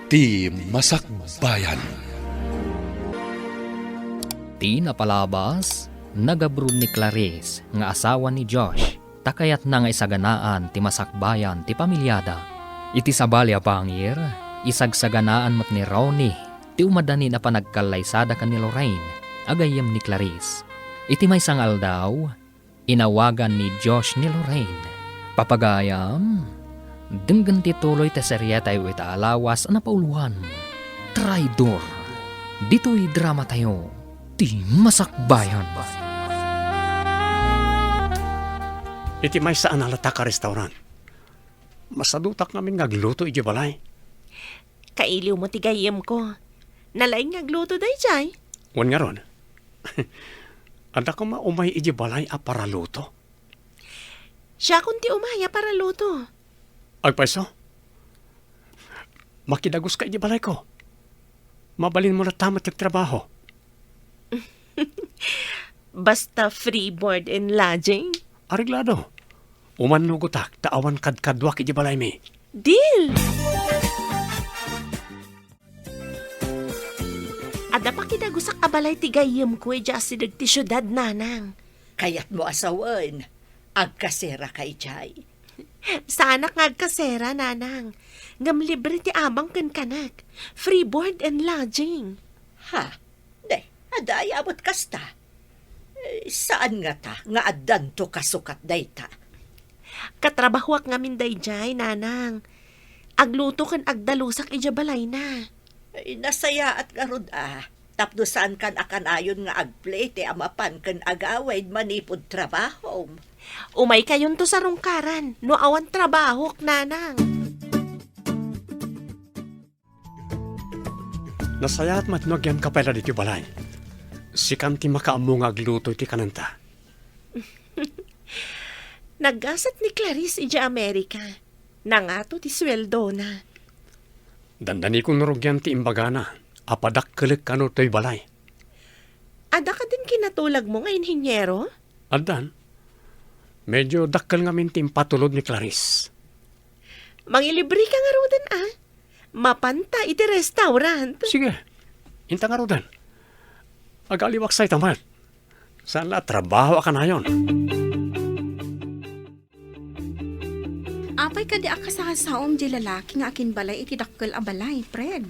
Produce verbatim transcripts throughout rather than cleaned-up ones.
Ti Masakbayan. Ti napalabas, nagabro ni Clarice nga asawa ni Josh, ta kayatna nga isaganaan ti masakbayan ti pamiliada. Iti sabali a pangir, isagsaganaan met ni Ronnie ti umadanin a panagkallaysada ken ni Lorraine a gayyem ni Clarice. Iti maysa nga aldaw, inawagan ni Josh ni Lorraine. Papagayam, denggen ti tuloy ti serietayo ita a lawas a napauluan, Traidor. Ditoy dramatayo, Ti Masakbayan. Iti maysa a nalatak a restaurant, masadutak ngamin nga agluto idiay balay. Kailiwmo ti gayyemko. Nalaing nga agluto daydiay. Wen ngarud, adda koma umay idiay balay a paraluto? Siakon ti umay a paraluto. Agpayso, makidaguska idiay balayko. Mabalinmo latta met ti agtrabaho. Basta free board and lodging? Areglado. Umannugotak ta awan kadkaduak idiay balaymi. Deal! Adda pakidagusak a balay ti gayyemko idiay asideg ti siudad, nanang. Kayatmo a sawen, agkaseraka idiay? Saanak nga agkasera, nanang. Ngem libre ti abang kenkunak. Free board and lodging. Ha? Ne, adda aya met kasta? Eh, saan ngata nga addanto kasukat dayta? Katrabahoak ngamin daydiay, nanang. Agluto ken agdalusak idiay balayna. Ay, nasayaat ngarud a. Tapno saankan a kanayon nga agplete a mapan ken agawid manipud trabahom. Umaykayonto sarungkaran no awan trabahok, nanang. Nasayaat met no agyamka pay la ditoy balay. Sikan ti makaammo nga agluto iti kanenta. Naggasat ni Clarice idiay Amerika. Nangato ti sueldona. Dandanikon no rugian ti imbagana a padakkelek kano toy balay. Adda kadin kinatulagmo nga inhinyero? Addan. Medyo dakkel ngamin ti impatulod ni Clarice. Mangilibreka ngaruden a. Mapanta iti restaurant. Sige. Inta ngaruden. Agaliwak say ta met. Saan la a trabaho a kanayon? Apay kadi a kasasaom di lalaki nga akinbalay iti dakkel a balay, Fred?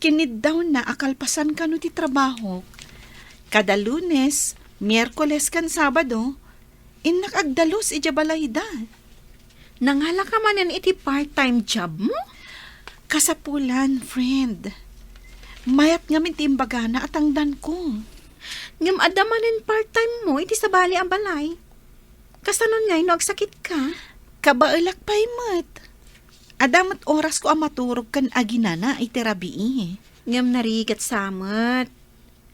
Kiniddawna a kalpasan kano ti trabaho. Kada Lunes, Miyerkules ken Sabado, innak agdalus idiay balayda. Nangalaka manen iti part-time job mo? Kasapulan, friend. Mayat ngamin ti imbagana a tangdanko. Ngem adda manen part-time mo iti sabali a balay. Kasano ngay no agsakitka? Kabaelak pay met. Adda met orasko a maturog ken aginana iti rabii. Ngem narigat sa met.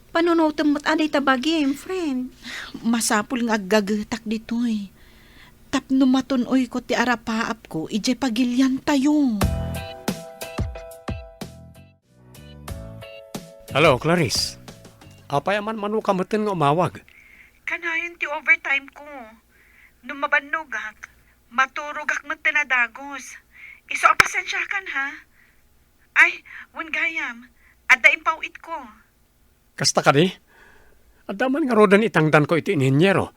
Panunotem met a dayta bagim, friend. Masapul nga aggagetak ditoy. Tapno matun-oyko ti arapaapko idiay pagiliantayo. Hello, Clarice. Apay a manmanoka metten nga umawag? Kanayon ti overtime ko. No mabannogak, maturogak metten a dagus. Isu a pasensiakan, ha? Ay, wen gayam, adda impaw-itko. Kasta kadi? Adda man ngaruden itangdanko iti inhinyero.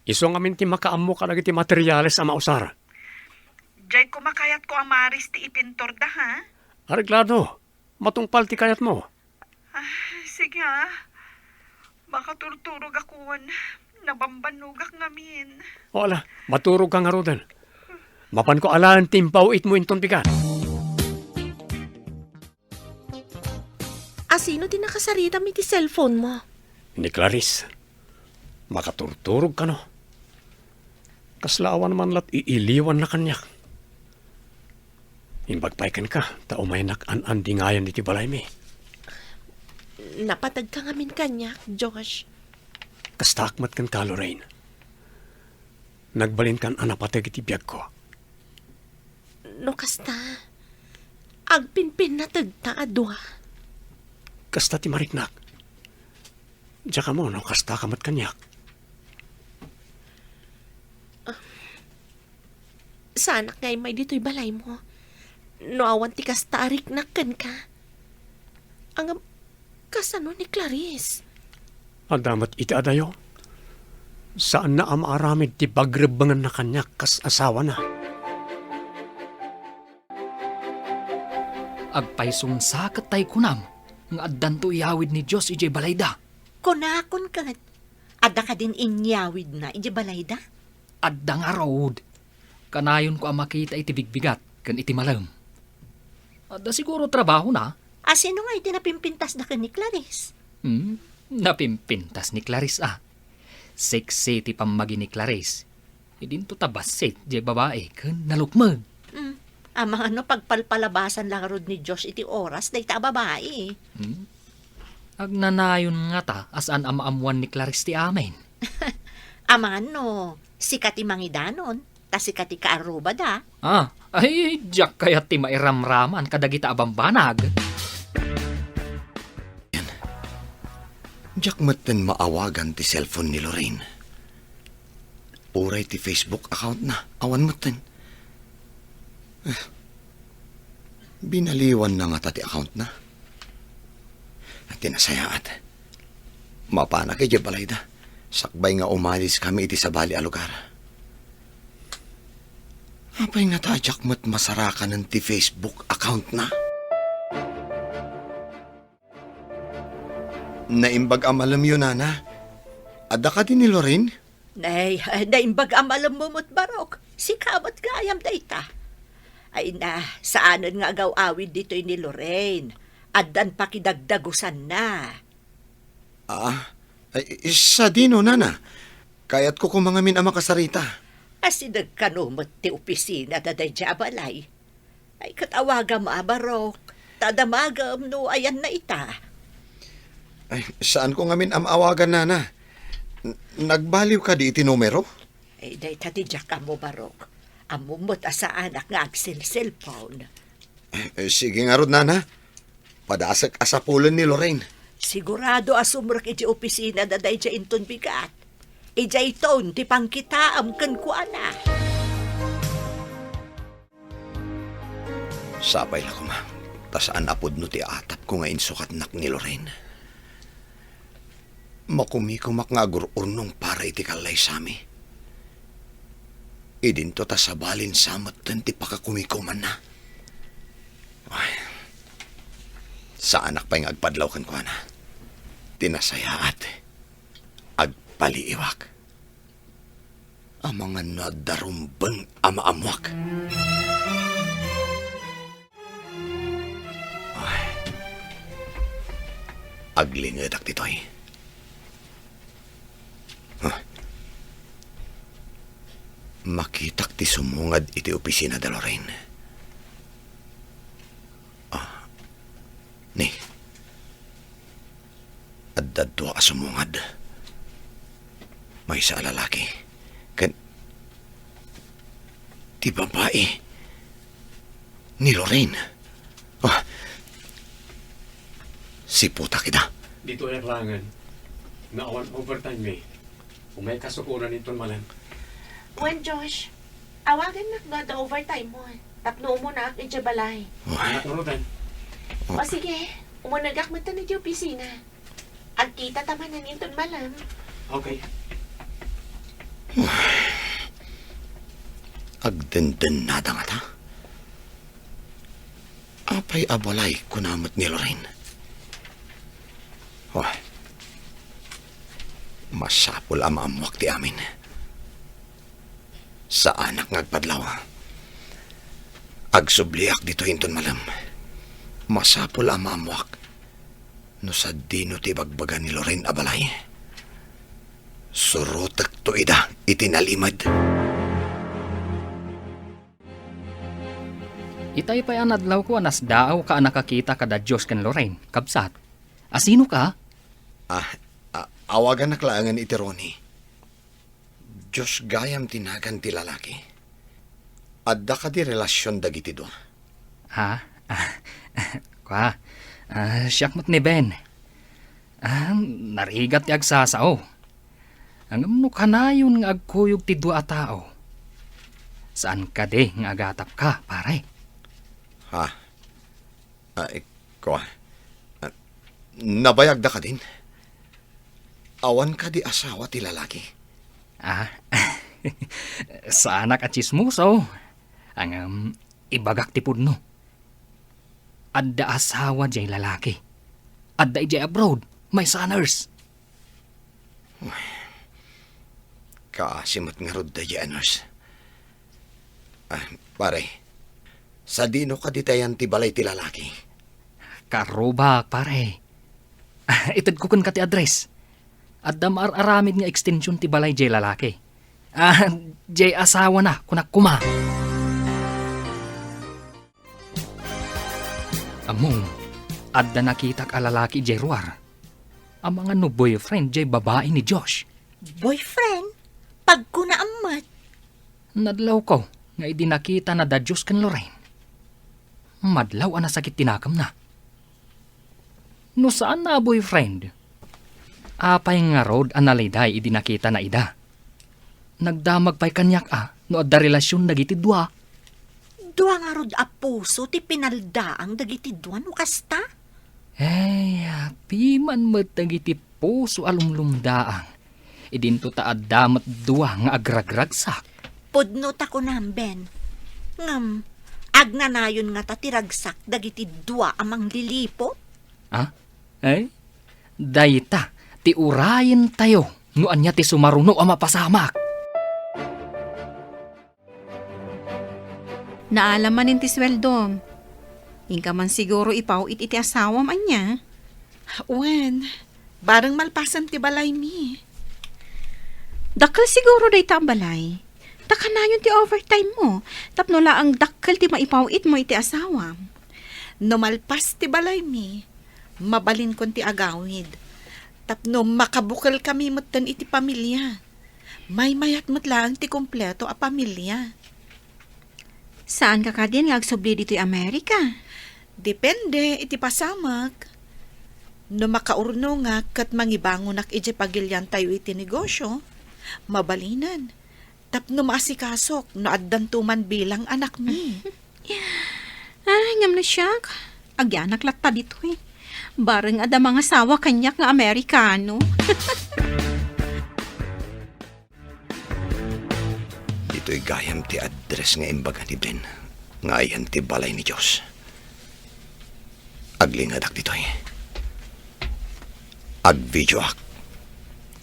Isu ngamin ti makaammo kadagiti materiales a mausar. Diay koma kayatko a maris ti ipintorda, ha? Areglado. Matungpal ti kayatmo. Ah, sige, ah. Makaturturogakon. Nabambannogak ngamin. O, ala, maturogka ngaruden. Mapanko alaen ti impaw-itmo inton bigat. A, sino ti nakasaritam iti cellphone mo? Ni Clarice. Makaturturog kano. Kasla awan man lat iiliwanna kaniak. Imbag pay kenka, ta umaynak an-andingayan iti balaymi. Napategka ngamin kaniak, Josh. Kastaak met kenka, Lorraine. Nagbalinkan a napateg iti biagko. No kasta, agpinpinnategta a dua. Kasta ti mariknak. Diak ammo no kastaka met kaniak. Ah, saanak nga immay ditoy balaymo. no awan ti kasta a riknak kenka. Ngem, kasano ni Clarice? Adda met iti adayo. Saanna a maaramid ti pagrebbenganna kaniak kas asawana. Agpaysungsa ket tay kunam nga addanto iyawid ni Dios idiay balayda. Kunakon ket, adda kadin inyawidna idiay balayda? Adda ngarud. Kanayonko a makita iti bigbigat ken iti malem. Adda siguro trabahona. A, sino nga iti napimpintasda ken ni Clarice? Hmm, napimpintas ni Clarice a. Sexy ti pammagi ni Clarice. Idinto ta bassit diay babai ken nalukmeg. Hmm, amangan no pagpalpalabasan la ngarud ni Josh iti oras dayta a babai. Hmm? Agnanayon ngata a saan a maammoan ni Clarice ti amin. Amangan no sika ti mangidanon, ta sika ti kaarrubada. Ah, ay, diak kayat ti mairamraman kadagita a bambanag. Diak metten maawagan ti cellphone ni Lorraine. Uray ti Facebook account-na, awan metten. Eh, binaliwanna ngata ti account-na. Ti nasayaat, mapanak idiay balayda, sakbay nga umaliskami iti sabali a lugar. Apay ngata a diak met masarakanen ti Facebook account-na? Naimbag a malemyo, Nana. Adda kadi ni Lorraine? Nay, naimbag a malemmo met, Barok. Sika met gayam dayta. Ay na, saanen nga agaw-awid ditoy ni Lorraine. Addan pakidagdagusanna. Ah, ay, sadino, Nana? Kayatko koma ngamin a makasarita. Asideg kano met ti opisina da daydiay a balay. Ay, ket awagam a, Barok. Ta damagem no ayanna ita. Ay, saanko ngamin a maawagan, Nana. N-, nagbaliw kadi iti numero? Ay, dayta ti diak ammo, Barok. Ammom met a saanak nga agselselpon. Eh, sige ngarud, Nana. Padasek a sapulen ni Lorraine. Sigurado a sumrek idiay opisina da daydiay inton bigat. Idiayton ti pangkitaem kenkuana. Sapay la koma, ta saan a pudno ti atapko nga insukatnak ni Lorraine. Makumikomak nga agur-urnong para iti kallaysami. Idinto ta sabalin sa metten ti pakakumikomanna. Ay, saanak pay nga agpadlaw kenkuana. Ti nasayaat, agpaliiwak. Amangan no adda rumbeng a maammoak. Ay. Aglingedak ditoy. Huh. Makitak ti sumungad iti opisina da Lorraine. Ah. Ni. Adda dua a sumungad. Maysa a lalaki ken ti babai ni Lorraine. Ah. Siputak ida. Ditoy a klangen nga awan overtime mi. Umay kasukoran inton malem. Wen, Josh, awagannak no adda overtime mo tapno umunaak idiay balay. Ay. Anak Rodan. O sige, umunegak metten idiay opisina. Agkita ta manen inton malem. Okay. Agdendennada ngata. Apay a balay, kuna met ni Lorraine. Oh, masapul a maammoak ti amin. Saanak nga agpadlaw. Agsubliak ditoy inton malem. Masapul a maammoak no sadino ti ibagbaga ni Lorraine a balay. Surotekto ida iti nalimed. Itay pay a nadlawko a nasdaaw ka a nakakita kada Dios ken Lorraine, kabsat. Asino ka? Ah, ah, awagannak laengen iti Ronnie. Dios gayam ti nagan ti lalaki. Adda kadi relasion dagiti dua? Ha? Ah, kua, ah, siak met ni Ben. Ah, narigat ti agsasao. Ngem no kanayon nga agkuyog ti dua a tao, saan kadi nga agatapka, pare? Ha? Ay, kua. Ah, nabayagda kadin? Awan kadi asawa ti lalaki? Ah, saanak a tsismoso. Ngem, ibagak ti pudno. Adda asawa jay lalaki. Adda idiay abroad, maysa a nurse. Kaasi met ngarud daydiay a nurse. Ah, pare, sadino kadi ti ayan ti balay ti lalaki? Karrubak, pare. Ah, itedko kenka ti address. Adda maar-aramid nga extension ti balay jay lalaki. Ah, jay asawana, kunak koma. Ammom, adda nakitak a lalaki jay ruar. Amangan no boyfriend jay babai ni Josh. Boyfriend? Pagkunaam met. Nadlawko nga idi nakitana da Josh ken Lorraine, madlaw a nasakit ti nakemna. No saanna a boyfriend, apay ngarud a naliday idi nakitana ida? Nagdamag pay kaniak a no adda relasion dagiti dua. Dua ngarud a puso ti pinaldaang dagiti dua no kasta? Ay, apiman met dagiti puso a lumlumdaang. Idinto ta adda met dua nga agragragsak. Pudno ta kunam, Ben. Ngem, agnanayon ngata ti ragsak dagiti dua a mangliliput? Ah? Eh? Dayta ti urayentayo no ania ti sumaruno a mapasamak. Naalam manen ti sueldom. Inka man siguro ipaw-it iti asawam, ania? Wen, bareng malpasen ti balaymi. Dakkel siguro dayta a balay. Ta kanayon ti overtime mo, tapno laeng dakkel ti maipaw-itmo iti asawam. No malpas ti balaymi, mabalinkon ti agawid. Tapno makabukelkami metten iti pamilia. Maymayat met laeng ti kompleto a pamilia. Saanka kadin nga agsubli ditoy Amerika? Depende iti pasamak. No makaurnongak ket mangibangonak idiay pagiliantayo iti negosio, mabalinen. Tapno maasikasok no addanto man bilang anakmi. Ay, ngem no siak, agianak latta ditoy. Bareng adda mangasawa kaniak nga Amerikano. Ditoy gayam ti address nga imbaga ni Ben nga ayan ti balay ni Josh. Aglingedak ditoy. Agvideoak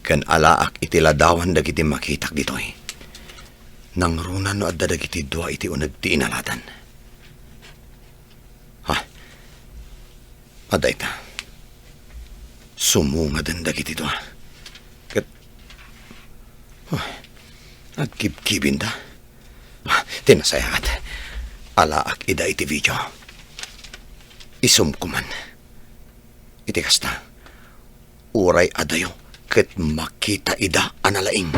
ken alaak iti ladawan dagiti makitak ditoy. Nangruna no adda dagiti dua iti uneg ti inaladan. Ha? Adda ita. Sumungaden dagiti dua. Ket, huh, agkibkibinda. Ah, ti nasayaat. Alaak ida iti video. Isumko man. Iti kasta, uray adayo ket makita ida a nalaing.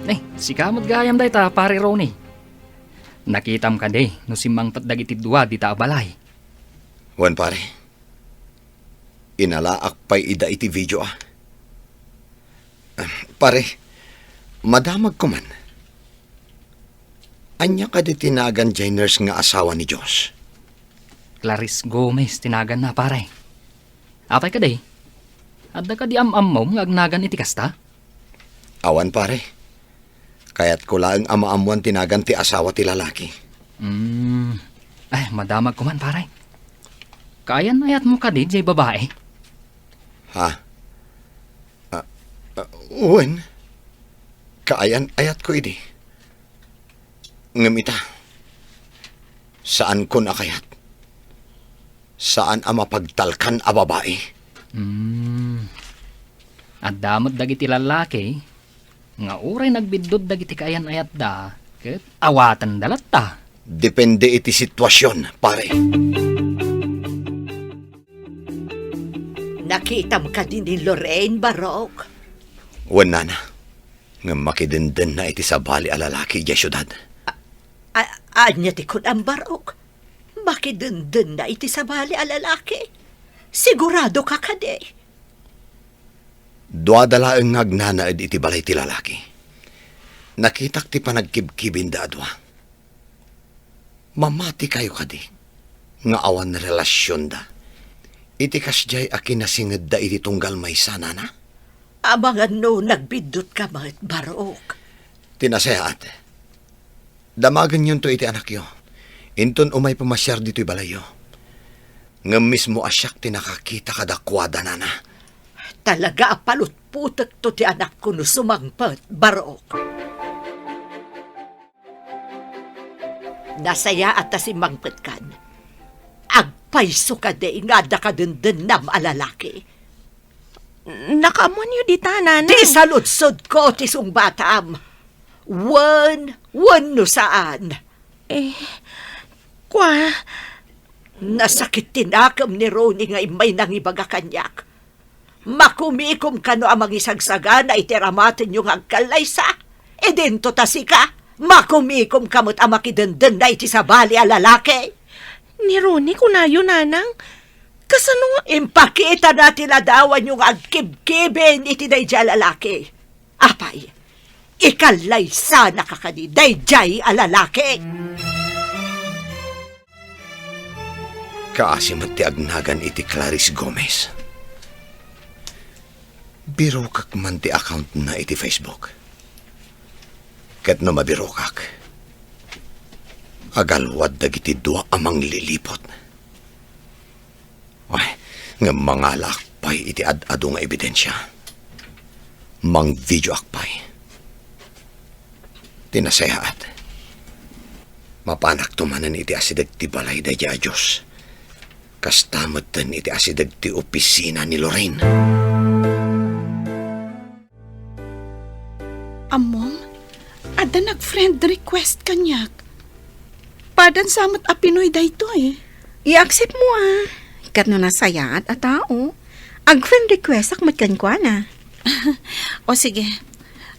Eh, sika met gayam dayta, Pare Ronnie. Nakitam kadi no simmangpet dagiti dua dita a balay? Wen, pare. Inalaak pay ida iti video, a. Ah, pare, madamagko man. Ania kadi ti nagan jay nurse nga asawa ni Josh? Clarice Gomez ti naganna, pare. Apay kadi? Adda kadi am-ammom nga agnagan iti kasta? Awan, pare. Kayatko laeng a maammoan ti nagan ti asawa ti lalaki. Hmm. Ay, madamagko man, pare. Kaayan-ayatmo kadi jay babai? Ha? Ah, ah, wen, kaayan-ayatko idi. Ngem ita, saankon a kayat. Saan a mapagtalkan a babai. Hmm. Adda met dagiti lallaki nga uray nagbiddut dagiti kaayan-ayatda, ket awatenda latta. Depende iti situasion, pare. Nakitam kadi ni Lorraine, Barok? Wen, nana. Ngem makidendena iti sabali a lalaki idiay siudad. A-, a-, ania ti kunam, Barok? Makidendena iti sabali a lalaki? Siguradoka kadi? Duada laeng nga agnanaed iti balay ti lalaki. Nakitak ti panagkibkibinda a dua. Mamatikayo kadi nga awan relasionda iti kasdiay a kinasingedda iti tunggal maysa, nana? Amangan no nagbiddutka met, Barok. Ti nasayaat, damagenyonto iti anakyo. Inton umay pumasiar ditoy balayyo. Ngem mismo a siak ti nakakita kadakuada, nana. Talaga a palutputekto ti anakko no sumangpet, Barok. Nasayaat a simmangpetkan. Agpayso kadi nga adda kadendennam a lalaki. Nakaammoanyo dita, nana. Ti saludsodko ti sungbatam. Wen, wenno saan. Eh, kua. Nasakit ti nakem ni Ronnie nga immay nangibaga kaniak. Makumikom kano a mangisagsagana iti ramatenyo nga agkallaysa. Idinto ta sika, makumikomka met a makidendenna iti sabali a lalaki. Ni Ronnie, kunayo, nanang, kasano nga impakitana ti ladawanyo nga agkibkibin iti daydiay a lalaki. Apay, ikallaysanaka kadi daydiay a lalaki? Kaasi met ti agnagan iti Clarice Gomez. Birokek man ti accountna iti Facebook. Ket no mabirokak, agalwad dagiti dua a mangliliput. Ay, ngem mangalaak pay iti ad-adu nga ebidensia. Mangvideoak pay. Ti nasayaat, mapanakto manen iti asideg ti balay daydiay a Dios. Kasta metten iti asideg ti opisina ni Lorraine. Ammom, adda nag-friend request kaniak. Padan sa met a Pinoy daytoy. I-accept mo, a. Ket no nasayaat a tao, ag-friend requestak met kenkuana. O sige,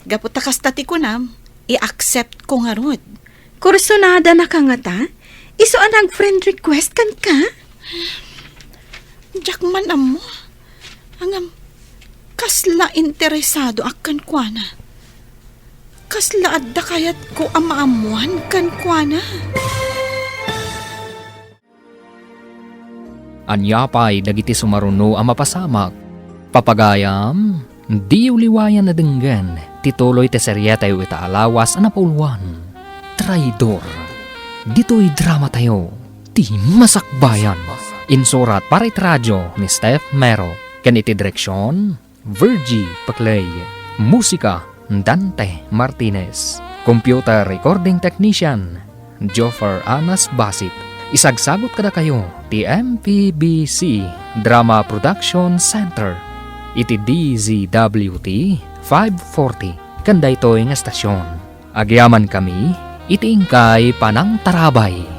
gapu ta kasta ti kunam, i-accept ko ngarud. Kursunada na ka ngata? Isu a nag-friend request kenka? Diak man ammo. Ngem, kasla interesadoak kenkuana. Kasla adda kayatko a maammoan kenkuana. Ania pay dagiti sumaruno a mapasamak? Papagayam, diyo liwayan a denggen ti tuloy ti serietayo ita a lawas a napauluan, Traidor. Ditoy dramatayo, ti Masakbayan. Insurat para iti radio ni Steph Mero, ken iti direksion, Virgie Paclay. Musika, Dante Martinez. Computer recording technician, Joffer Anas Basit. Isagsagut kadakayo ti M P B C Drama Production Center iti D Z W T five forty ken daytoy nga estasion. Agyamankami iti inkay panangtarabay.